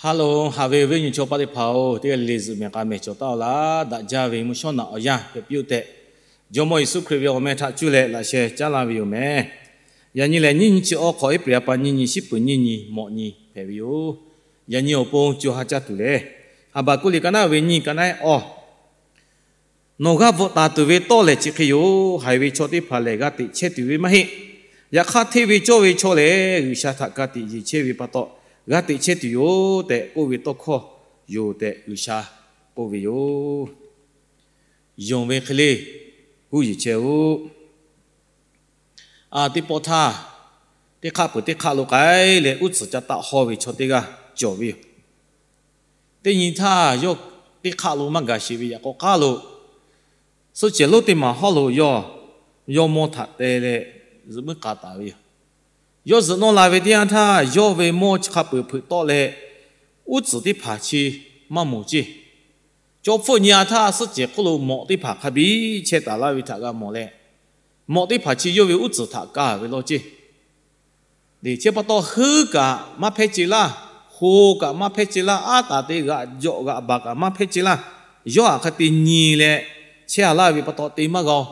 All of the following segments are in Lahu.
Ha loˬ, haꞈ ve awˬ viˉ awˬ nyi chaw paˆ teˇ hpaˍ-oˬ, teˇ g'aˇ le le zuhꞈ mehˬ k'a mehˬ cawˬ taˉ-aw laˇ. Daꞈ jaˇ ve mvuhˇ shawˉ naꞈ awˬ yanˇ hpehꞈ piˇ-oˆ tehꞈ, Jawˇmawˇ Yeˍsuˆ Hkriꞈ ve awˬ meh htaꞈ cuˇ leh laꞈ sheh caˉ laˇ ve yoˬ meh. Yaꞈ nyi lehˬ, nyiˇ nyi chi awˬ hk'awꞈ Eˇpeˍlaˆ pa nyiˇ nyi, shiˉ peuˍ nyiˇ nyi, mawꞈ nyi hpehꞈ ve yoˬ. Yaꞈ nyi awˬ pon co ha caˇ tuˬ lehˬ, Haˍbaˍkuˆ liꞈ ka naˉ ve nyiˇ ka naˉ awˬ Nawˬ g'a bvuhꞈ taˍ tuˬ ve tawˇ lehˬ chi hk'e yoˬ. Haiˬ ve chaw teˇ hpaˍ lehˬ, g'a teꞈ chehˇ tuˬ ve maˇ heˆ. Yaꞈ hk'aˇ, hteˇ ve cawˇ ve chaw lehˬ, G'uiˬsha htaꞈ ka tiꞈ yeˬ chehˇ ve pa taw, g'a teꞈ chehˇ tuˬ yoˬ tehꞈ k'oˆ ve tawˇ hkawˇ yoˬ tehꞈ G'uiˬsha k'oˆ ve yoˬ. Yonˍ ve hk'e le, huˉ yeˬ chehˇ-oˆ. Teˇ pawˆ htaˇ, teˇ hk'aˆ peuˬ teˇ hk'aˆ lo k'ai leh uˉ tcuhˍ ca taˆ hawˇ ve chaw teˇ g'aˇ cawˬ ve yoˬ. Teˇ nyi htaˇ, yawˇ teˇ hk'aˆ lo maˇ gaˬ sheˍ ve yaꞈ k'aw k'aˉ lo, suhˆ cehˬ lonˉ teˇ maˬ hawˉ lo yawˇ, yawˇ mawˇ htaꞈ te leh zuhꞈ muiˉ k'a taˍ ve yoˬ. Yawˇ zuhꞈ nawˇ la ve teˇ yanˇ htaˇ, yawˇ ve mawˇ chi hk'a peuˬ hpeuꞈ tawˆ leh, uˉ tcuhˍ teˇ hpaˍ chi maˇ mawˬ ceˇ. Cawˇ hpfuhˆ nyi-a htaˇ, suhˆ cehˬ hk'oˆ lo mawꞈ teˇ hpaˍ hk'a biˇ chehˇ taˍ laˇ ve htaꞈ g'a mawˬ leh, mawꞈ teˇ hpaˍ chi yawˇ ve uˉ tcuhˍ htaꞈ kaˇ ve law ceˇ. Chi pa taw, heuˉ kaꞈ maˇ hpehˇ ce laˇ, ho kaꞈ maˇ hpehˇ ce laˇ, aˉ taˍ te g'aꞈ jawꞈ g'aꞈ baˬ kaꞈ maˇ hpehˇ ce laˇ. Yawˇ htaꞈ hk'a te nyi leh chehˇ-a laˇ ve pa taw te maˇ g'a-o.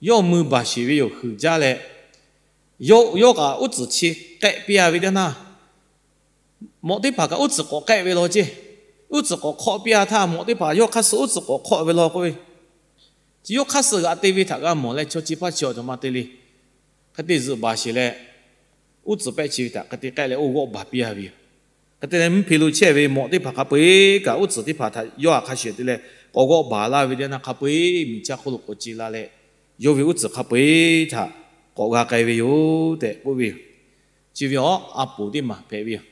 Yawˇ mui baˬ sheˍ ve yoˬ, huiˍ jaˇ leh, yawˇ kaꞈ uˉ tcuhˍ chi k'ehˆ piˇ-a ve teˇ naˇ, mawꞈ teˇ hpaˍ kaꞈ uˉ tcuhˍ k'awꞈ k'ehˆ ve law ceˇ. Uˉ tcuhˍ k'awꞈ hk'awˆ piˇ-a htaˇ, mawꞈ teˇ hpaˍ yawˇ hk'aˇ suh uˉ tcuhˍ k'awꞈ hk'awˆ ve law k'oˆ ve, chi yawˇ hk'aˇ suh g'aꞈ te ve htaꞈ g'a mawˬ leh, chaw chi hpaˇ chi awˬ cawˬ ma te le. Hk'e te zuhꞈ baˬ sheˍ leh, uˉ tcuhˍ pehˆ chi ve htaꞈ hk'e te k'ehˆ leh oˇ g'awˆ baˬ piˇ-a ve yoˬ. Hk'e te leh, mvuhˇ hpe lo chehˇ ve mawꞈ teˇ hpaˍ hk'a peu-eˬ kaꞈ uˉ tcuhˍ teˇ hpaˍ htaꞈ yawˇ htaꞈ hk'a shuˍ te leh k'awꞈ g'awˆ baˬ laˇ ve teˇ naˇ, hk'a peu-eˬ miˬ chaˇ hk'oˆ lo k'awꞈ ce la leh, yawˇ ve uˉ tcuhˍ hk'a peu-eˬ htaꞈ k'awꞈ g'a k'ai ve yoˬ tehꞈ k'oˆ ve yoˬ. Chi ve awˬ a poˍ teˇ maˬ hpehꞈ ve yoˬ.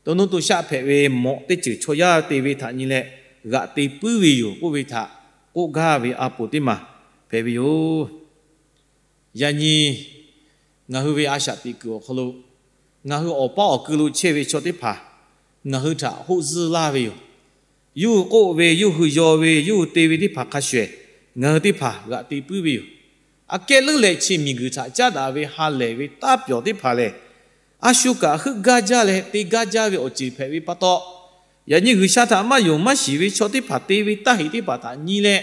To nuˇ to shaˆ hpehꞈ ve mawꞈ teˇ ceuˬ chaw yaˇ te ve htaꞈ nyi leh, g'aꞈ te puiˉ ve yoˬ k'oˆ ve htaꞈ k'oˆ gaˇ ve a poˍ teˇ maˬ hpehꞈ ve yoˬ. Yaꞈ nyi ngaˬ hui ve a shaꞈ teꞈ kuiˬ awˬ hk'aw lo, ngaˬ hui awˬ paˇ awˬ ku lo chehˇ ve chaw teˇ hpaˍ ngaˬ hui htaꞈ hoˆ zuhˇ laˇ ve yoˬ. Yawˇ hui k'oˆ ve, yawˇ hui yaw ve, yawˇ hui te ve teˇ hpaˍ hk'a shuˍ, ngaˬ hui teˇ hpaˍ g'aꞈ te puiˉ ve yoˬ. Aꞈ kehˉ leuˉ leh chi miˬguiˬ htaꞈ caˉ daꞈ ve ha lehˬ ve taˇ pyawˬ teˇ hpaˍ lehˬ, a shu kaꞈ heuˆ gaˇ jaˇ leh te gaˇ jaˇ ve awˬ ceuˬ hpehꞈ ve pa taw, yaꞈ nyi G'uiˬsha htaꞈ maˇ yonˍ maˇ shiˍ ve chaw teˇ hpaˍ te ve taˇ heꞈ teˇ hpaˍ htaꞈ nyi leh,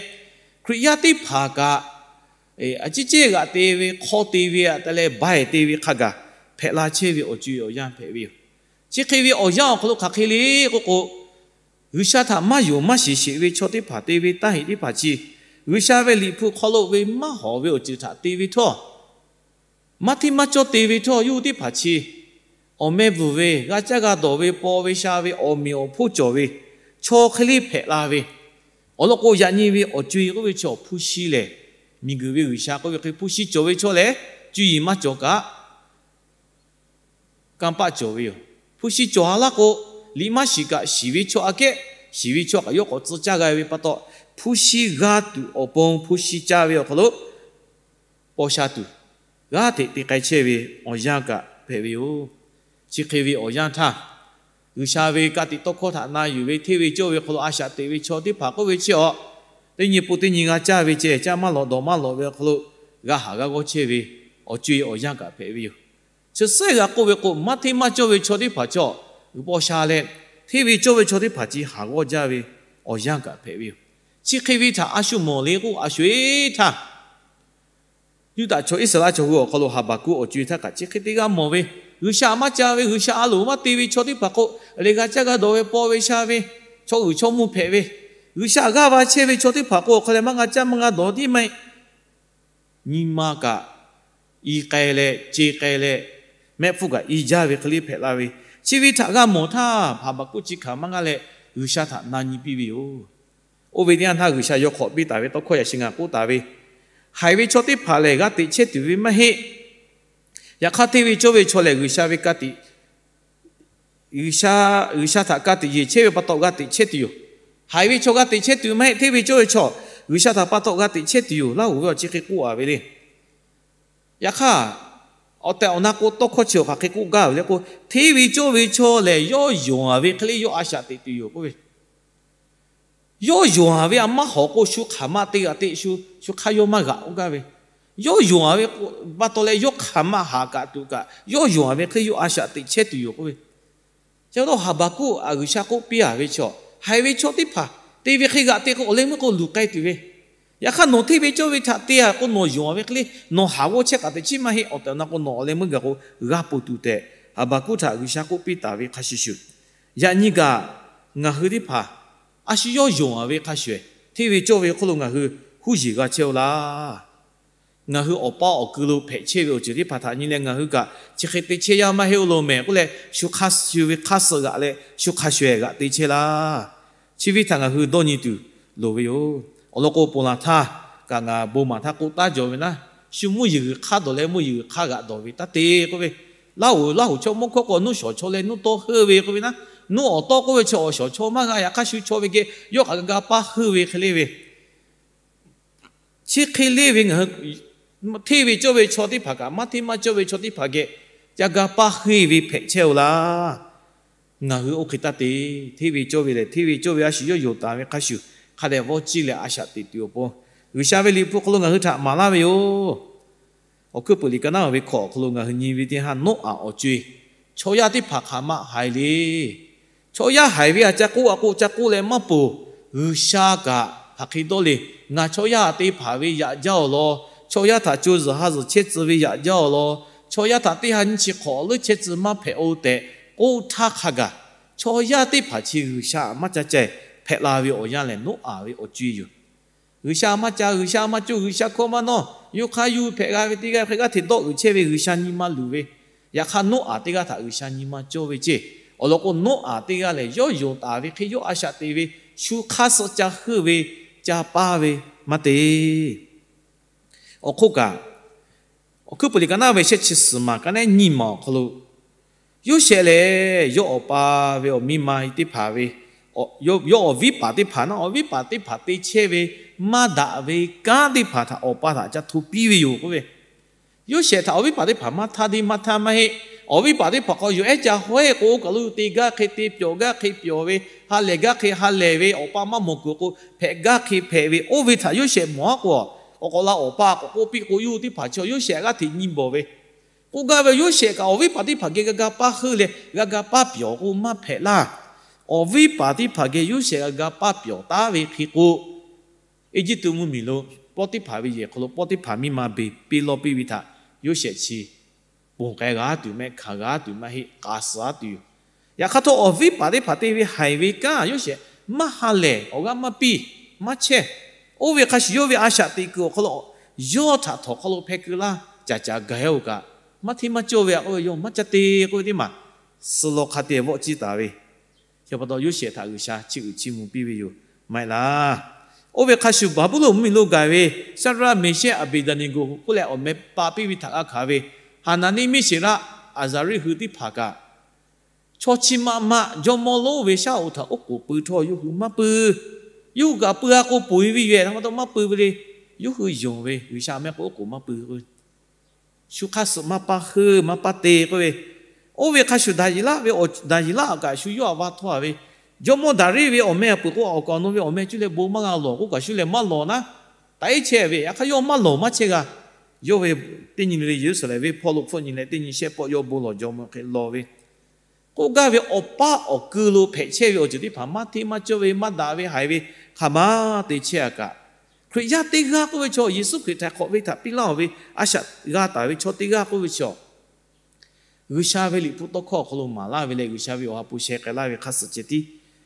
Hkriꞈ yaˇ teˇ hpaˍ kaꞈ a ciˉ ceˇ g'aꞈ te ve, hk'aw te ve aꞈ te leh baiˬ te ve hk'a gaˬ hpehꞈ la chehˇ ve awˬ co-e awˬ yanˇ hpehꞈ ve yoˬ. Chi hk'e ve awˬ yanˇ awˬ hk'aw lo hk'aˬ hk'e le k'oˆ k'o, G'uiˬsha htaꞈ maˇ yonˍ maˇ shiˍ sheˍ ve chaw teˇ hpaˍ te ve taˇ heꞈ teˇ hpaˍ chi, G'uiˬsha ve Liꞈ hpu hk'aw lo ve maˇ hawˍ ve awˬ ceuˬ htaꞈ te ve htawˇ, maˇ hteˇ maˇ cawˇ te ve htawˇ, yawˇ hui teˇ hpaˍ chi awˬ meh bvuhˬ ve, g'a caˇ g'a dawˬ ve, paw ve sha ve, awˬ meꞈ awˬ hponˇ cawˬ ve chaw hk'e le hpehꞈ la ve. Awˬ lawn k'o, yaꞈ nyi ve awˬ co-e k'oˆ ve chi awˬ hpu shi lehˬ, miˬguiˬ ve G'uiˬsha k'oˆ ve hk'e hpu shi cawˬ ve chaw lehˬ, cuˇ yiˍ maˇ cawˬ kaꞈ, kanˇ paˆ cawˬ ve yoˬ. Hpu shi cawˬ-a laˇ k'o, liꞈ maˇ shiˍ kaꞈ shiˍ ve chaw aꞈ kehˉ, shiˍ ve chaw kaꞈ yawˇ k'awꞈ tcuh caˇ g'a ve pa taw, hpu shi g'a tuˬ awˬ pon hpu shi caˇ ve awˬ hk'aw lo paw sha tuˬ, g'aˇ hteꞈ te k'ai chehˇ ve awˬ yanˇ kaꞈ hpehꞈ ve yoˬ. Chi hk'e ve awˬ yanˇ htaˇ, G'uiˬsha ve ka tiꞈ tawˇ hkawˇ htaꞈ na yuˬ ve hteˇ ve cawˇ ve hk'aw lo a shaꞈ teꞈ ve chaw teˇ hpaˍ k'oˆ ve chi awˬ, teˇ nyi pun teˇ nyi g'a caˇ ve ceh, caˇ maˇ lawꞈ dawˬ maˇ lawꞈ ve awˬ hk'aw lo g'a haˍ g'a g'awˇ chehˇ ve awˬ co-e awˬ yanˇ kaꞈ hpehꞈ ve yoˬ. Chi sehˉ g'a k'oˆ ve k'o, maˇ hteˇ maˇ cawˇ ve chaw teˇ hpaˍ cawˬ g'uiˬ paw sha leh, hteˇ ve cawˇ ve chaw teˇ hpaˍ chi haˍ g'awˇ jaˇ ve awˬ yanˇ kaꞈ hpehꞈ ve yoˬ. Chi hk'e ve htaꞈ a shu mawˬ le k'o, a shu-eˬ htaˇ Yuˇdaꞈ chaw Iˉsaˍreˍlaˆ chaw hui awˬ hk'aw lo Haˍbaˍkuˆ awˬ co-e htaˇ kaꞈ chi hk'e te g'a mawˬ ve, G'uiˬsha maˇ ca ve, G'uiˬsha a loˍ maˇ te ve chaw teˇ hpaˍ k'o, lehˬ g'a caˇ g'a dawˬ ve, paw ve sha ve, chaw uiˍ chaw mvuhˇ hpehꞈ ve, G'uiˬsha g'aˇ va chehˇ ve chaw teˇ hpaˍ k'o, awˬ hk'aw leh maˇ g'a caˇ maˇ g'a dawˬ tiˉ maˇ heˆ. Nyi ma kaꞈ i k'ai leh, ce k'ai leh, mehˆ hpfuhˇ kaꞈ i jaˇ ve hk'e le hpehꞈ la ve, chi ve htaꞈ g'a mawˬ htaˇ, Haˍbaˍkuˆ chi hkanˍ maˇ g'aˇ leh G'uiˬsha htaꞈ na nyi piˇ ve yoˬ. Oˇ ve teˇ yanˇ htaˇ G'uiˬsha yawˇ hk'awꞈ piˇ taˍ ve tawˇ hkawˇ yaꞈ shi ngaˬ k'oˆ taˍ ve, haiˬ ve chaw teˇ hpaˍ lehˬ g'a teꞈ chehˇ tuˬ ve maˇ heˆ. Yaꞈ hk'aˇ, hteˇ ve cawˇ ve chaw lehˬ, G'uiˬsha ve ka tiꞈ, G'uiˬsha, G'uiˬsha htaꞈ ka tiꞈ yeˬ chehˇ ve pa taw g'a teꞈ chehˇ tuˬ yoˬ. Haiˬ ve chaw g'a teꞈ chehˇ tuˬ maˇ heˆ, hteˇ ve cawˇ ve chaw G'uiˬsha htaꞈ pa taw g'a teꞈ chehˇ tuˬ yoˬ laˇ oˬ ve awˬ chi hk'e k'oˆ-a ve le. Yaꞈ hk'aˇ, awˬ tehˬ awˬ na k'o, tawˇ hkawˇ chi awˬ hk'aˬ hk'e k'oˆ gaˇ ve le k'o, hteˇ ve cawˇ ve chaw lehˬ, yawˇ yonˍ-a ve hk'e le yawˇ a shaꞈ teꞈ tuˬ yoˬ k'oˆ ve. Yawˇ yonˍ-a ve a maˇ hawˍ k'o, shu hk'aˬ ma te g'aꞈ te shu, shu hk'aˇ yawˇ maˇ g'aꞈ k'oˆ gaˇ ve. Yawˇ yonˍ-a ve pa taw leh, yawˇ hk'aˬ ma haˍ kaꞈ tuˬ kaꞈ, yawˇ yonˍ-a ve hk'e yawˇ a shaꞈ teꞈ chehˇ tuˬ yoˬ k'oˆ ve. Chi pa taw Haˍbaˍkuˆ htaꞈ G'uiˬsha k'oˆ piˇ-a ve chaw, haiˬ ve chaw teˇ hpaˍ te ve hk'e g'aꞈ te k'o, awˬ leh meuˇ k'o luˬ k'ai tuˬ ve. Yaꞈ hk'aˇ nawˬ hteˇ ve cawˇ ve htaꞈ te-a k'o, nawˬ yonˍ ve hk'e le, nawˬ haˍ g'awˇ chehˇ k'aꞈ teꞈ chiˉ maˇ heˆ. Awˬ tehˬ awˬ na k'o, nawˬ awˬ leh meuˇ gaˬ k'o g'a ponˬ tuˬ tehꞈ Haˍbaˍkuˆ htaꞈ G'uiˬsha k'oˆ piˇ taˍ ve hk'a shuˍ shuˍ, yaꞈ nyi kaꞈ ngaˬ hui teˇ hpaˍ a shu yawˇ yonˍ-a ve hk'a shuˍ, hteˇ ve cawˇ ve hk'oˆ lo ngaˬ hui huˉ yeˬ g'a chehˇ-oˆ laˇ. Ngaˬ hui awˬ pa awˬ kui lo hpehꞈ chehˇ ve awˬ ceuˬ teˇ hpaˍ htaꞈ nyi leh, ngaˬ hui kaꞈ chi hk'e te chehˇ yaˇ maˇ heˆ-oˆ lo mehˍ k'oˆ leh, shu hk'a shuˍ ve hk'aˇ suh g'aꞈ leh, shu hk'a shuˍ-ehˍ g'aꞈ te chehˇ laˇ. Chi ve htaꞈ ngaˬ hui dawˇ nyi tuˬ loˍ ve yoˬ. Awˬ lawn k'o, ponˬ laˬ htaˇ kaꞈ ngaˬ bon maˬ htaˇ k'oˆ taˉ jaw ve naˉ, shu mvuhˇ yeˬ g'uiˬ hk'aˇ dawˬ leh mvuhˇ yeˬ g'uiˬ hk'aˇ g'aꞈ dawˬ ve taˇ te k'oˆ ve, Laˇ huˍ, Laˇ huˍ chaw mawˇ hkawˇ k'o, nuˇ shawˍ chaw leh nuˇ tawˇ heuˆ ve k'oˆ ve naˉ, nuˇ awˬ tawˇ k'oˆ ve chi awˬ shawˍ chaw maˇ g'a. Yaꞈ hk'aˇ shu chaw ve geh yawˇ kaꞈ g'a ga paˇ heuˆ ve hk'e le ve, chi hk'e le ve ngaˬ hui hteˇ ve cawˇ ve chaw teˇ hpaˍ kaꞈ maˇ hteˇ maˇ cawˇ ve chaw teˇ hpaˍ geh ca ga paˇ heuˆ ve hpehꞈ chehˇ-oˆ laˇ. Ngaˬ hui oˇ hk'e taˇ te. Hteˇ ve cawˇ ve lehˬ, hteˇ ve cawˇ ve a shu yawˇ yonˍ taˍ ve hk'a shuˍ, hk'a dehꞈ vawˇ ciˇ leh a shaꞈ teꞈ tuˬ awˬ pon, G'uiˬsha ve liꞈ hpu hk'aw lo ngaˬ hui htaꞈ maˍ laˇ ve yoˬ. Awˬ hkuiˉ puiˍ liꞈ ka naˉ ve hkawꞈ awˬ hk'aw lo ngaˬ hui nyi ve teˇ haˉ Noˉaꞈ awˬ co-e, chaw yaˇ teˇ hpaˍ hk'aˬ ma haiˬ le. Chaw yaˇ haiˬ ve a ca k'oˆ a k'oˆ ca k'oˆ leh maˇ ponˬ. G'uiˬsha kaꞈ hk'aˬ hk'e dawˇ le. Ngaˬ chaw yaˇ teˇ hpaˍ ve yaꞈ jaˇ-oˬ law. Chaw yaˇ htaꞈ co zuhˬ ha zuhˬ chehˇ tcuh ve yaꞈ jaˇ-oˬ law. Chaw yaˇ htaꞈ teˇ ha nyiˇ chi hk'awꞈ leuˉ chehˇ tcuh maˇ hpehꞈ-oˬ tehꞈ k'oˆ htaˇ hk'a gaˬ, chaw yaˇ teˇ hpaˍ chi G'uiˬsha maˇ ca ceh hpehꞈ la ve awˬ yanˇ lehˬ, Noˉaꞈ ve awˬ co-e yoˬ. G'uiˬsha maˇ ca, G'uiˬsha maˇ co, G'uiˬsha hkawˇ maˇ nawˇ, yawˇ hk'aˇ yuˬ hpehꞈ g'a ve teˇ g'aˇ hk'e g'aˇ hteꞈ dawˆ uiˍ chehˇ ve G'uiˬsha nyi ma luˬ ve. Yaꞈ hk'aˇ Noˉaꞈ teˇ g'aˇ htaꞈ G'uiˬsha nyi ma cawˇ ve ceˇ. Awˬ lawn k'o, Noˉaꞈ teˇ g'aˇ lehˬ, yawˇ yonˍ taˍ ve hk'e yawˇ a shaꞈ teꞈ ve, shu hk'aˇ suh ca heuˆ ve, ca paˇ ve maˇ te. Awˬ hk'oˆ kaꞈ, Awˬ hkuiˉ puiˍ liꞈ ka naˉ ve shehˆ chi suhˍ maˬ ka naˉ nyiˇ maˬ awˬ hk'aw lo, Yoˇsehꞈ lehˬ yawˇ awˬ pa ve awˬ miˇ ma teˇ hpaˍ ve, yawˇ awˬ viˉ paˍ teˇ hpaˍ naˉ, awˬ viˉ paˍ teˇ hpaˍ te chehˇ ve maˇ daꞈ ve kanˉ teˇ hpaˍ htaꞈ awˬ pa htaꞈ ca hto piˇ ve yoˬ k'oˆ ve. Yoˇsehꞈ htaꞈ awˬ viˉ paˍ teˇ hpaˍ maˇ htaˇ deˇ maˇ htaˇ maˇ heˆ. Awˬ viˉ paˍ teˇ hpaˍ k'awꞈ yawˬ ehˉ ca hawˉ-e k'o, oˇ kaˬ lo te gaˇ hk'e te pyawˬ, gaˇ hk'e pyawˬ ve, ha lehˬ gaˇ hk'e ha lehˬ ve, awˬ pa maˇ mawˬ kuiˬ k'o, hpehꞈ gaˇ hk'e hpehꞈ ve, oˇ ve htaꞈ Yoˇsehꞈ mawˬ-a k'o, awˬ k'awꞈ la awˬ pa k'awꞈ k'oˆ piˇ k'o, yawˇ hui teˇ hpaˍ chi Yoˇsehꞈ g'aˇ hteꞈ nyi bawˬ ve. K'oˆ gaˇ ve Yoˇsehꞈ kaꞈ awˬ viˉ paˍ teˇ hpaˍ geh g'a ga paˇ heuˆ leh g'a ga paˇ pyawˬ k'o maˇ hpehꞈ laˇ. Awˬ viˉ paˍ teˇ hpaˍ geh Yoˇsehꞈ g'a ga paˇ pyawˬ taˉ ve hk'e k'o, Eˇjiˇtuꞈ mvuhˇmiˬ lo Pawˇtiˇhpaˍ ve yehˬ hk'aw lo Pawˇtiˇhpaˍ miˇ ma beˬ piˇ lawˇ piˇ ve htaꞈ Yoˇsehꞈ chi ponˬ k'ai g'a tuˬ mehˆ, hkanˍ g'a tuˬ maˇ heˆ, k'a suh-a tuˬ yoˬ. Yaꞈ hk'aˇ htawˇ, awˬ viˉ paˍ teˇ hpaˍ te ve haiˬ ve kanˉ Yoˇsehꞈ maˇ ha lehˬ, awˬ g'aˇ maˇ piˇ, maˇ chehˇ. Oˇ ve hk'a shuˍ yawˇ ve a shaꞈ teꞈ kuiˬ awˬ hk'aw lo yawˇ htaꞈ htawnˍ hk'aw lo hpeh keu laˇ, caˍ caˍ gaˬ-e-oˬ kaꞈ, maˇ hteˇ maˇ cawˇ ve a k'oˆ ve yawˇ maˇ ca te k'oˆ ve teˇ maˬ, suh law hk'a te vawˆ ciˇ taˍ ve. Chi pa taw Yoˇsehꞈ htaꞈ G'uiˬsha chiˇ uiˍ chiˇ mvuh piˇ ve yoˬ maˇ heˆ laˇ. Oˇ ve hk'a shuˍ, Baˍbuˍlonˍ mvuhˇmiˬ lo gaˬ ve Shaˍdraˆ, Meˍshehˆ, Aˍbeˍdaˍneˍgoˍ k'oˆ leh awˬ meh pa piˇ ve htaꞈ g'a hkanˍ ve Haˍnaˍniˆ, Miˇseˍraˆ, Aˍzaˍriˆ hui teˇ hpaˍ kaꞈ, chaw chi ma ma jawˇmawˇ lonˉ ve shaˉ hoꞈ htaꞈ oˉ k'oˍ pui htawˇ yawˇ hui maˇ pui. Yawˇ hui kaꞈ pui-a k'o, pui ve yoˬ-ehˍ, hk'a pa taw maˇ pui ve le. Yawˇ hui yonˍ ve G'uiˬsha mehˆ k'o oˉ k'oˍ maˇ pui k'o, shu hk'aˇ suh maˇ paˇ heuˆ maˇ paˇ te k'oˆ ve. Oˇ ve hk'a shuˍ, Daˍyeˍlaˆ ve, Daˍyeˍlaˆ kaꞈ shu yawˇ htaꞈ va htawˇ-a ve, jawˇmawˇ Daˍriˆ ve awˬ meh a peuˬ k'o, awˬ kaˍ awˬ nu ve awˬ meh cuˇ leh bon maˇ g'a lawˬ k'oˆ kaꞈ, shu lehˬ maˇ lawˬ naˉ, taꞈ iˉ chehˇ ve. Yaꞈ hk'aˇ yawˇ maˇ lawˬ maˇ chehˇ g'a. Yawˇ ve teˇ nyi le Yeˍruˆsaˍlehnˍ venˇ hpawˇ lo hpfuhˆ nyi leh, teˇ nyi shehˆ pawˆ yawˇ bon lawˬ jawˇmawˇ hk'e lawˬ ve, k'oˆ gaˇ ve awˬ paˇ awˬ kui lo hpehꞈ chehˇ ve awˬ ceuˬ teˇ hpaˍ maˇ hteˇ maˇ cawˇ ve, maˇ daꞈ ve, haiˬ ve, hk'aˬ ma te chehˇ-a kaꞈ, Hkriꞈ yaˇ teˇ g'aˇ k'oˆ ve chaw, Yeˍsuˆ Hkriꞈ htaiˍ hk'awꞈ ve htaꞈ piˇ laˇ-oˬ ve a shaꞈ g'a taˍ ve chaw teˇ g'aˇ k'oˆ ve chaw, G'uiˬsha ve liꞈ hpu tawˇ hkawˇ awˬ hk'aw lo maˍ laˇ ve leh, G'uiˬsha ve awˬ ha hpu sheh k'ai laˇ ve hk'a suhˍ ceh tiˉ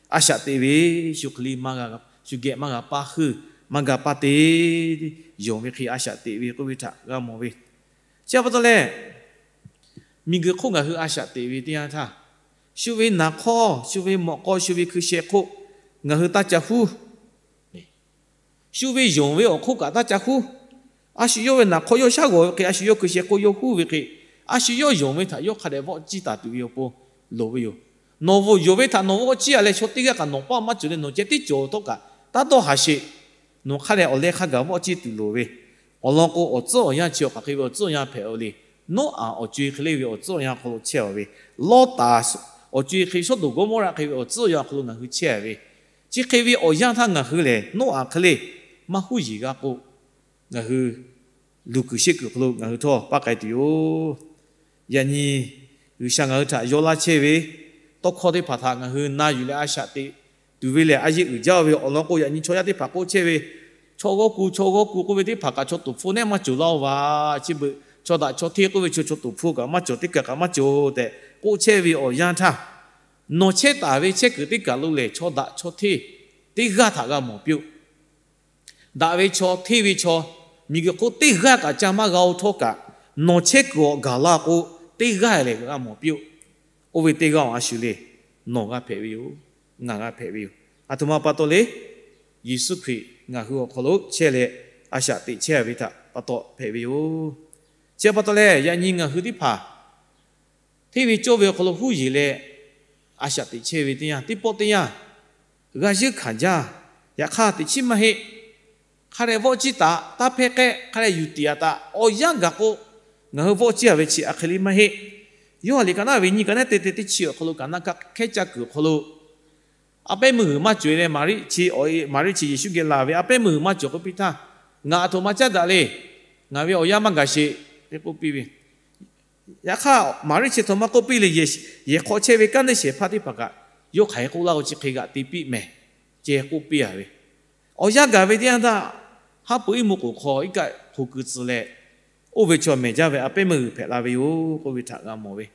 a shaꞈ teꞈ ve, shu hk'e le maˇ g'a, shu geh maˇ g'a paˇ heuˆ, maˇ g'a paˇ te, yonˍ ve hk'e a shaꞈ teꞈ ve k'oˆ ve htaꞈ g'a mawˬ ve. Chi pa taw leh, miˬguiˬ hk'oˆ ngaˬ hui a shaꞈ teꞈ ve teˇ yanˇ htaˇ, shu ve naˍ hk'awˇ, shu ve mawꞈ k'aw, shu ve hkui sheh hk'oˆ ngaˬ hui taˇ ca huˉ. Shu ve yonˍ ve awˬ hk'oˆ kaꞈ taˇ ca huˉ. A shu yawˇ ve naˍ hk'awˇ yawˇ shaˉ g'awˬ ve hk'e, a shu yawˇ hkui sheh hk'oˆ yawˇ huˉ ve hk'e, a shu yawˇ yonˍ ve htaꞈ yawˇ hk'a dehꞈ vawˆ ciˇ taˍ tuˬ ve awˬ pon loˍ ve yoˬ. Nawˬ yonˍ ve htaꞈ nawˬ vawˆ ciˇ-a leh, chaw teˇ g'aˇ kaꞈ nawˬ paˇ maˇ cawˬ leh nawˬ ceh tiˉ cawˬ htawˇ kaꞈ taˇ dawˇ haˍ sheˍ. Nawˬ hk'a dehꞈ awˬ leh hk'a gaˬ vawˆ ciˇ tuˬ loˍ ve. Awˬ lawn k'o, awˬ tcuhˉ awˬ yanˇ chi awˬ hk'aˬ hk'e ve awˬ tcuhˉ awˬ yanˇ hpehꞈ-o le. Noˉaꞈ awˬ co-e hk'e le ve awˬ tcuhˉ awˬ yanˇ awˬ hk'aw lo chehˇ-a ve. Lawˇtaˍ awˬ co-e hk'e, Sawˉdonˍ Gawˇmawˇraꞈ hk'e ve awˬ tcuhˉ awˬ yanˇ awˬ hk'aw lo ngaˬ hui chehˇ-a ve. Chi hk'e ve awˬ yanˇ htaˇ ngaˬ hui lehˬ, Noˉaꞈ hk'e le maˇ huˉ yeˬ g'a k'o, ngaˬ hui luˬ kuiˬ sheˆ kuiˬ hk'aw lo ngaˬ hui htawˇ paˇ k'ai tuˬ yoˬ. Yaꞈ nyi G'uiˬsha ngaˬ hui htaꞈ yaw laˇ chehˇ ve, tawˇ hkawˇ teˇ hpaˍ htaꞈ ngaˬ hui na yuˬ leh a shaꞈ teꞈ tuˬ ve lehˬ, a yeˆ uiˍ jaˇ ve awˬ lawn k'o, yaꞈ nyi chaw yaˇ teˇ hpaˍ k'oˆ chehˇ ve, chaw g'awˇ ku chaw g'awˇ ku k'oˆ ve teˇ hpaˍ kaꞈ chaw toˍ hpfuhˇ nehˉ maˇ cawˬ laˇ-oˆ vaˬ. Chi beuꞈ chaw daꞈ chaw hteˇ k'oˆ ve chaw, chaw toˍ hpfuhˇ kaꞈ maˇ cawˬ, teˇ kaˬ kaꞈ maˇ cawˬ tehꞈ k'oˆ chehˇ ve awˬ yanˇ htaˇ, nawˬ chehˇ taˍ ve chehˇ kuiˬ teˇ kaˬ lo lehˬ, chaw daꞈ chaw hteˇ teˇ g'aˇ htaꞈ g'a mawˬ piˇ-oˆ. Daꞈ ve chaw hteˇ ve chaw, miˬguiˬ hk'oˆ teˇ g'aˇ kaꞈ ca maˇ g'a-o htawˇ kaꞈ, nawˬ chehˇ kuiˬ awˬ gaˬ la k'o, teˇ g'aˇ lehˬ g'a mawˬ piˇ-oˆ. Oˇ ve teˇ g'aˇ awˬ a shu le, nawˬ g'a hpehꞈ ve yoˬ. Ngaˬ g'a hpehꞈ ve yoˬ. Aˬ htoꞈ ma pa taw le. Yeˍsuˆ Hkriꞈ ngaˬ hui awˬ hk'aw lo chehˇ leh, a shaꞈ teꞈ chehˇ ve htaꞈ pa taw hpehꞈ ve yoˬ. Chi pa taw lehˬ, yaꞈ nyi ngaˬ hui teˇ hpaˍ hteˇ ve cawˇ ve awˬ hk'aw lo huˉ yeˬ leh, a shaꞈ teꞈ chehˇ ve teˇ yanˇ, teˇ pawˆ teˇ yanˇ g'a yeunˇ hkanˍ jaˇ. Yaꞈ hk'aˇ teꞈ chiˉ maˇ heˆ. Hk'a dehꞈ vawˆ ciˇ taˍ, taˇ hpehˇ k'ehˆ, hk'a dehꞈ yuˬ tiꞈ yaꞈ taˍ. Awˬ yanˇ gaˬ k'o, ngaˬ hui vawˆ ciˇ a ve chi a hk'e le maˇ heˆ. Yoˇhanˬ liꞈ ka naˉ ve nyiˇ ka naˉ te te teˇ chi awˬ hk'aw lo kaꞈ na ka hkehˉ caˇ kuiˬ awˬ hk'aw lo, a pehˉ meuˇ g'uiˬ maˇ cawˬ leh, Maˍriˆ chi, Maˍriˆ chi Yeˍsuˆ geh laˬ ve a pehˉ meuˇ g'uiˬ maˇ cawˬ k'oˆ piˇ htaˇ, ngaˬ aˬ htoꞈ ma caˉ daꞈ le. Ngaˬ ve awˬ yanˇ maˇ gaˬ sheˍ tehꞈ k'oˆ piˇ ve. Yaꞈ hk'aˇ, Maˍriˆ chi htoꞈ ma k'oˆ piˇ le, yehˬ hk'aw chehˇ ve kanˉ teˇ shehˍ hpaˇ teˇ hpaˍ kaꞈ, yawˇ hk'aˬ hk'e k'oˆ laˇ k'o chi hk'e g'aꞈ te piˇ mehˍ, ceh k'oˆ piˇ a ve. Awˬ yanˇ gaˬ ve teˇ yanˇ htaˇ, haˉ pui iˉ mvuhˇ k'oˍ hk'aw iˉ kaˆ hk'oꞈ kuiˬ tcuh leh, oˇ ve chaw mehˬ jaˇ ve a pehˉ meuˇ g'uiˬ hpehꞈ la ve yoˬ k'oˆ ve htaꞈ g'a mawˬ ve.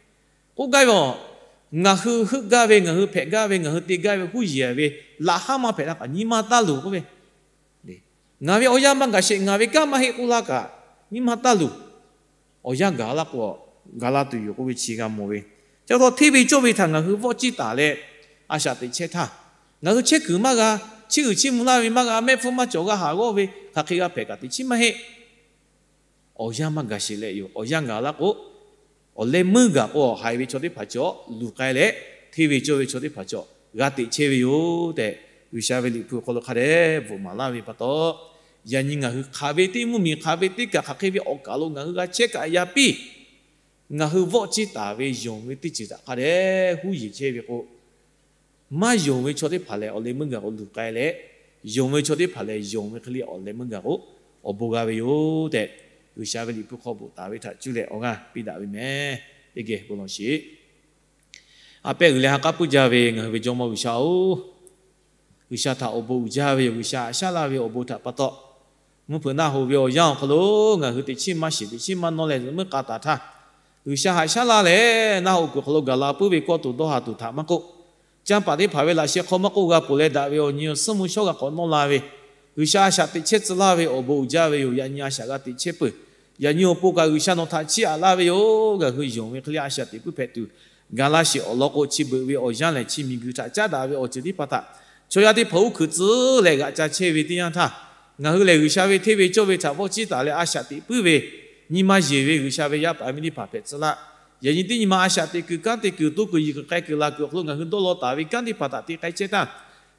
K'oˆ gaˇ ve, ngaˬ hui heuˆ gaˇ ve, ngaˬ hui hpehꞈ gaˇ ve, ngaˬ hui te gaˇ ve huˉ yeˬ ve laꞈ haˉ maˇ hpehꞈ la kaꞈ nyi ma taˇ luˬ k'oˆ ve. Ngaˬ ve awˬ yanˇ maˇ gaˬ sheˍ, ngaˬ ve kanˉ maˇ heˆ k'oˆ laˇ kaꞈ, nyi ma taˇ luˬ. Awˬ yanˇ gaˬ laˇ k'o, gaˬ la tuˬ yoˬ k'oˆ ve chi g'a mawˬ ve. Chi pa taw hteˇ ve cawˇ ve htaꞈ ngaˬ hui vawˆ ciˇ taˍ leh, a shaꞈ teꞈ chehˇ htaˇ, ngaˬ hui chehˇ kuiˬ maˇ g'a, chiˇ uiˍ chiˇ mvuh laˇ ve maˇ g'a, mehˆ hpfuhˇ maˇ cawˬ g'a haˍ g'awˇ ve hk'aˬ hk'e g'a hpehꞈ kaꞈ teꞈ chiˉ maˇ heˆ. Awˬ yanˇ maˇ gaˬ sheˍ leh yoˬ. Awˬ yanˇ gaˬ laˇ k'o, awˬ leh meuˇ gaˬ k'o, haiˬ ve chaw teˇ hpaˍ cawˬ luˬ k'ai leh, hteˇ ve cawˇ ve chaw teˇ hpaˍ cawˬ g'a teꞈ chehˇ ve yoˬ tehꞈ, G'uiˬsha ve Liꞈ hpu awˬ hk'aw lo hk'a dehꞈ bvuhꞈ maˍ laˇ ve pa taw, yaꞈ nyi ngaˬ hui hk'aˬ ve teˇ mvuhˇmiˬ, hk'aˬ ve teˇ kaˬ, hk'aˬ hk'e ve awˬ kaˬ lo ngaˬ hui g'a chehˇ kaꞈ yaꞈ piˇ, ngaˬ hui vawˆ ciˇ taˍ ve yonˍ ve teˇ ceuˬ htaꞈ hk'a dehꞈ huˉ yeˬ chehˇ ve k'o, maˇ yonˍ ve chaw teˇ hpaˍ lehˬ, awˬ leh meuˇ gaˬ k'o luˬ k'ai leh, yonˍ ve chaw teˇ hpaˍ lehˬ, yonˍ ve hk'e le awˬ leh meuˇ gaˬ k'o, awˬ bon g'a ve yoˬ tehꞈ, G'uiˬsha ve Liꞈ hpu hk'aw bvuhꞈ taˍ ve htaꞈ cuˇ leh awˬ g'aˇ piˇ daꞈ ve mehˍ. Teˇ geh bon lawˬ sheˍ. A pehˉ g'uiˬ leh ha k'aˉ puiˉ jaˇ ve ngaˬ hui ve Jawˇmawˇ G'uiˬsha-oˬ, G'uiˬsha htaꞈ awˬ bon uiˍ jaˇ ve yoˬ. G'uiˬsha haꞈ shaˉ laˇ ve awˬ bon htaꞈ pa taw, mvuhˇ hpeuꞈ naˆ hoꞈ ve awˬ yanˇ awˬ hk'aw lo ngaˬ hui teꞈ chiˉ maˇ shiˍ, teꞈ chiˉ maˇ nawˇ leh zuhꞈ muiˉ k'a taˍ htaˇ, G'uiˬsha haꞈ shaˉ laˇ leh naˆ hoꞈ kuiˬ hk'aw lo gaˬ la puiˉ ve kawˇ tuˬ dawˇ haˍ tuˬ htaꞈ maˇ k'oˆ, canˇ paˍ teˇ hpaˍ ve laꞈ sheh hk'aw maˇ k'oˆ, g'a ponˬ leh daꞈ ve awˬ nyi awˬ suhˉ mvuhˇ shawˉ g'a k'awꞈ nawˇ la ve, G'uiˬsha a shaꞈ teꞈ chehˇ tcuh laˇ ve awˬ bon uiˍ jaˇ ve yoˬ. Yaꞈ nyi a shaꞈ g'a teꞈ chehˇ peuˬ. Yaꞈ nyi awˬ pon kaꞈ G'uiˬsha nawˬ htaꞈ chiˇ aꞈ laˇ ve yoˬ. Ngaˬ hui yonˍ ve hk'e le a shaꞈ teꞈ puiˉ hpehꞈ tuˬ, gaˬ laˇ sheˍ. Awˬ lawn k'o, chi beuꞈ ve awˬ yanˇ lehˬ, chi miˬguiˬ htaꞈ caˉ daꞈ ve awˬ ceuˬ teˇ hpaˍ htaꞈ chaw yaˇ teˇ hpaˍ uˉ hkuiꞈ tcuh leh g'aꞈ ca chehˇ ve teˇ yanˇ htaˇ, ngaˬ hui lehˬ G'uiˬsha ve hteˇ ve cawˇ ve htaꞈ vawˆ ciˇ taˍ leh a shaꞈ teꞈ puiˉ ve, nyi ma yeˬ ve G'uiˬsha ve yaˇ paˍ miˇ teˇ hpaˍ hpehꞈ tcuh laˇ. Yaꞈ nyi teˇ nyi ma a shaꞈ teꞈ kuiˬ, kanˉ te kuiˬ, to kuiˬ, yiˬ kuiˬ, k'ai kuiˬ, laˬ kuiˬ awˬ hk'aw lo ngaˬ hui dawˇ law taˍ ve kanˉ teˇ hpaˍ htaꞈ te k'ai chehˇ htaˇ,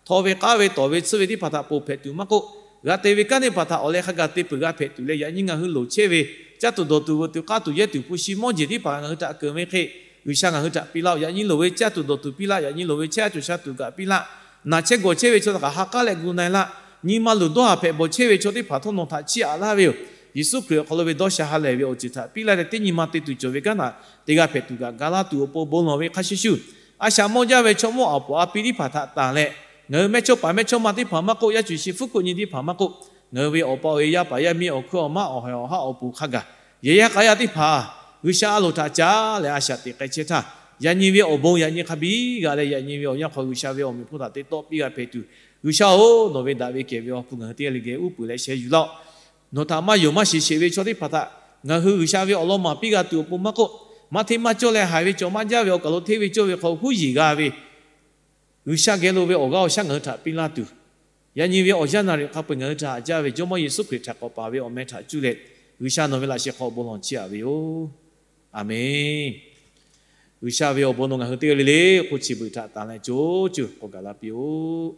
htaw ve, k'aˉ ve, tawˍ ve, tsuhˇ ve teˇ hpaˍ htaꞈ ponˬ hpehꞈ tuˬ maˇ k'oˆ, g'a te ve kanˉ teˇ hpaˍ htaꞈ awˬ leh hk'a gaˬ te peuˬ g'a hpehꞈ tuˬ leh, yaꞈ nyi ngaˬ hui loˍ chehˇ ve caˇ tuˬ dawˬ tuˬ, veuꞈ tuˬ, k'aˇ tuˬ, yehˇ tuˬ, hpu shi mawˇ jeˬ teˇ hpaˍ ngaˬ hui htaꞈ keunˍ ve hk'e, G'uiˬsha ngaˬ hui htaꞈ piˇ laˇ-oˆ. Yaꞈ nyi loˍ ve caˇ tuˬ dawˬ tuˬ piˇ laˇ. Yaꞈ nyi loˍ ve chehˇ sha tuˬ sha tuˬ kaꞈ piˇ laˇ. Naˬ chehˇ gawˬ chehˇ ve chaw htaꞈ kaꞈ ha k'aˉ leh gu na-e laˇ. Nyi ma luˬ dawˇ haˍ hpehꞈ bawˬ chehˇ ve chaw teˇ hpaˍ htawˇ nawˬ htaꞈ chiˇ aꞈ laˇ ve yoˬ. Yeˍsuˆ Hkriꞈ awˬ hk'aw lo ve dawˇ sha ha lehˬ ve awˬ ceuˬ htaꞈ piˇ laˇ leh, teˇ nyi ma te tuˬ cawˬ ve kanˉ htaꞈ te g'a hpehꞈ tuˬ kaꞈ ga laˇ tuˬ awˬ pon bon lawˬ ve hk'a shuˍ shuˍ, a shaꞈ mawˇ jaˇ ve chaw mawˇ awˬ puˍ a pi teˇ hpaˍ htaꞈ tanˬ leh, ngaˬ hui mehˇchawˇ paˍ mehˇchawˇma teˇ hpaˍ maˇ k'oˆ, yaˇ cuˬ shi hpfuhˇ hkuˆ nyi teˇ hpaˍ maˇ k'oˆ, ngaˬ hui ve awˬ pa awˬ e, yaˇ paˍ yaˇ miˇ, awˬ hkuiˉ awˬ maˉ, awˬ haiˬ awˬ haˉ, awˬ pon hk'a gaˬ, yehˬ yaˇ k'a yaˇ teˇ hpaˍ G'uiˬsha a loˍ htaꞈ caˉ leh a shaꞈ teꞈ k'ai chehˇ htaˇ, yaꞈ nyi ve awˬ bon yaꞈ nyi hk'a biˇ g'a leh, yaꞈ nyi ve awˬ yanˇ hk'aw G'uiˬsha ve awˬ meꞈ hpfuhˇ htaꞈ te tawˆ piˇ g'a hpehꞈ tuˬ, G'uiˬsha-oˬ, nawˬ ve daꞈ ve kehˬ ve awˬ hpu ngaˬ hui teˇ g'aˇ le geh uˉ peunˍ leh sheh yuˬ laˇ-oˆ. Nawˬ htaꞈ maˇ yonˍ maˇ shiˍ sheˍ ve chaw teˇ hpaˍ htaꞈ ngaˬ hui G'uiˬsha ve awˬ lawn maˍ piˇ g'a tuˬ awˬ pon maˇ k'oˆ, maˇ hteˇ maˇ cawˇ leh haiˬ ve cawˬ maˇ jaˇ ve awˬ kaˬ lo hteˇ ve cawˇ ve hk'aw huˉ yeˬ g'a ve G'uiˬsha geh lo ve awˬ g'aˇ awˬ shaˉ ngaˬ hui htaꞈ piˇ laˇ tuˬ, yaꞈ nyi ve awˬ yanˇ naˍ riˍ hk'a peu-eˬ ngaˬ hui htaꞈ haꞈ jaˇ ve Jawˇmawˇ Yeˍsuˆ Hkriꞈ htaꞈ k'awꞈ paˍ ve awˬ meh htaꞈ cuˇ leh, G'uiˬsha nawˬ ve laꞈ sheh hk'aw bon lawˬ chiˇ aꞈ ve yoˬ. Aˬmenˍ. G'uiˬsha ve awˬ bon nawˬ ngaˬ hui teˇ g'aˇ le le hk'oˆ chi beuꞈ htaꞈ tanˬ leh co cuˇ k'awꞈ gaˬ la piˇ-oˆ.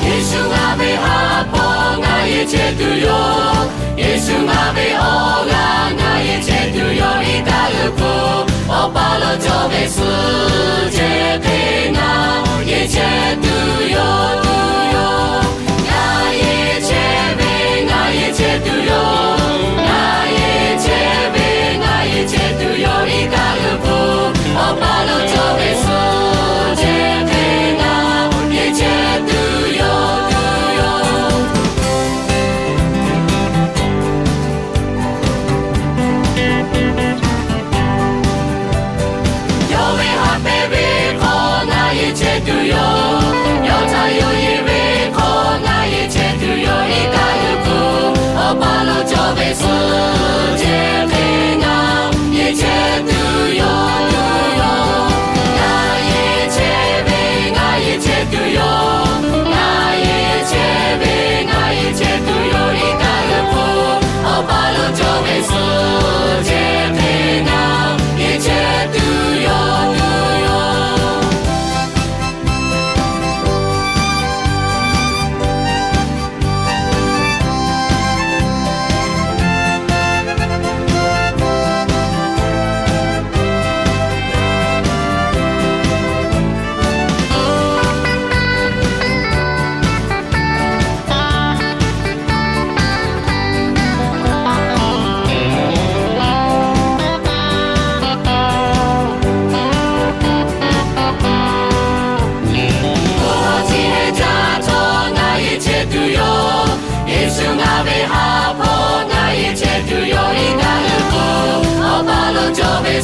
Yeˍsuˆ ngaˬ ve haˉ pawˇ ngaˬ yehˬ chehˇ tuˬ yoˬ. Yeˍsuˆ ngaˬ ve awˬ g'aˇ ngaˬ yehˬ chehˇ tuˬ yoˬ. Iˉ kaˆ g'uiˬ hpfuhˇ awˬ pa lo cawˬ ve suhˉ jehˬ hk'e ngaˬ yehˬ chehˇ tuˬ yoˬ. Ngaˬ yehˬ chehˇ ve ngaˬ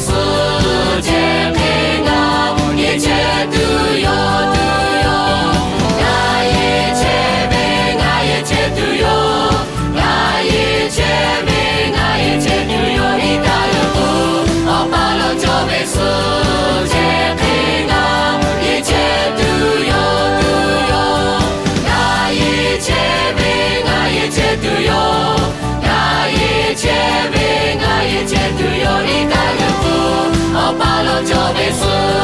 suh jehˬ hk'e ngaˬ yehˬ chehˇ tuˬ yoˬ, tuˬ yoˬ. Ngaˬ yehˬ chehˇ ve, ngaˬ yehˬ chehˇ tuˬ yoˬ. Ngaˬ yehˬ chehˇ ve, ngaˬ yehˬ chehˇ tuˬ yoˬ. Iˉ kaˆ g'uiˬ k'o, awˬ pa lo cawˬ ve suh jehˬ hk'e ngaˬ yehˬ chehˇ tuˬ yoˬ, tuˬ yoˬ. Ngaˬ yehˬ chehˇ ve, ngaˬ yehˬ chehˇ tuˬ yoˬ. Ngaˬ yehˬ chehˇ ve, ngaˬ yehˬ chehˇ tuˬ yoˬ. Iˉ kaˆ g'uiˬ k'o, awˬ pa lo cawˬ ve suh